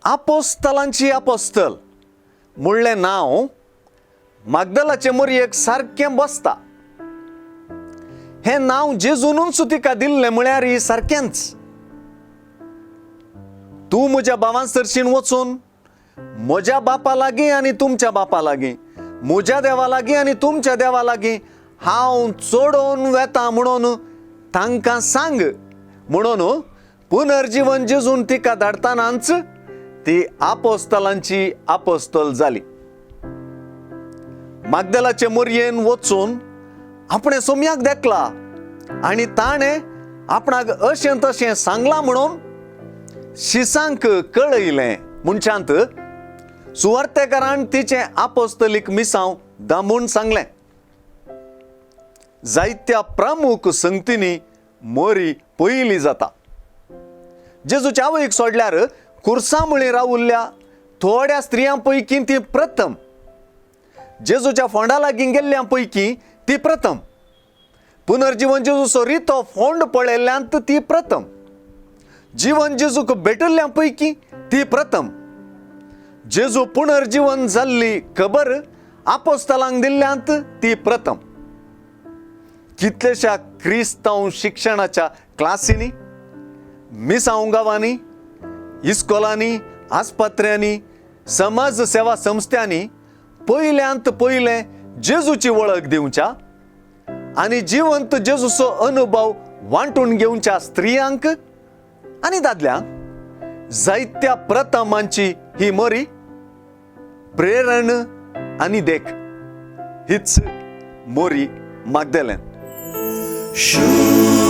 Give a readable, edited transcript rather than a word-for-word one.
आपोस्तलांची आपोस्तल म्हणलें नांव मागदलाचे मोरयेक सारकें बसता. हें नांव जेजूनूच तिका दिल्लें म्हळ्यार सारकेंच. तूं म्हज्या भावां सरशीन वचून म्हज्या बापा लागीं आनी तुमच्या बापा लागीं, म्हज्या देवा लागीं आनी तुमच्या देवा लागीं हांव चडोवन वेता म्हणून तांकां सांग म्हणून पुनर्जीवन जेजून तिका धाडटनाच ती आपोस्तलांची आपोस्तल जाली. मागदलाचे मोरयेन वचून आपणें सोम्याक देखला आनी ताणें आपणाक अशें तशें सांगलां म्हणून शिसांक कळयलें. म्हणच्यांत सुवार्तेकारान तिचें आपोस्तलीक मिसांव दामून सांगलें. जायत्या प्रमुख संगतींनी मोरी पयली जाता. जेजूच्या आवयक सोडल्यार कुर्सा मुळी रावुल्ल्या थोड्या स्त्रियां पैकी ती प्रथम, जेजूच्या फोंडा लागीं गेल्ल्या पैकी ती प्रथम, पुनर्जीवन जेजूचो रितो फोंड पळयल्ल्यांत ती प्रथम, जीवन जेजूक भेटिल्ल्या पैकी ती प्रथम, जेजू पुनर्जीवन जाल्ली खबर आपोस्तलांक दिल्ल्यांत ती प्रथम. कितलेश्या क्रिस्तांव शिक्षणाच्या क्लासींनी, मिसांव गांवांनी, इस्कोलांनी, आस्पत्र्यांनी, समाज सेवा संस्थांनी पयल्यांत पयलें जेजूची वळख दिवच्या आनी जिवंत जेजूचो अनुभव वांटून घेवच्या स्त्रियांक आनी दादल्यांक जायत्या प्रथमांची ही मोरी प्रेरण आनी देख हीच मोरी मागदेलें. शुभ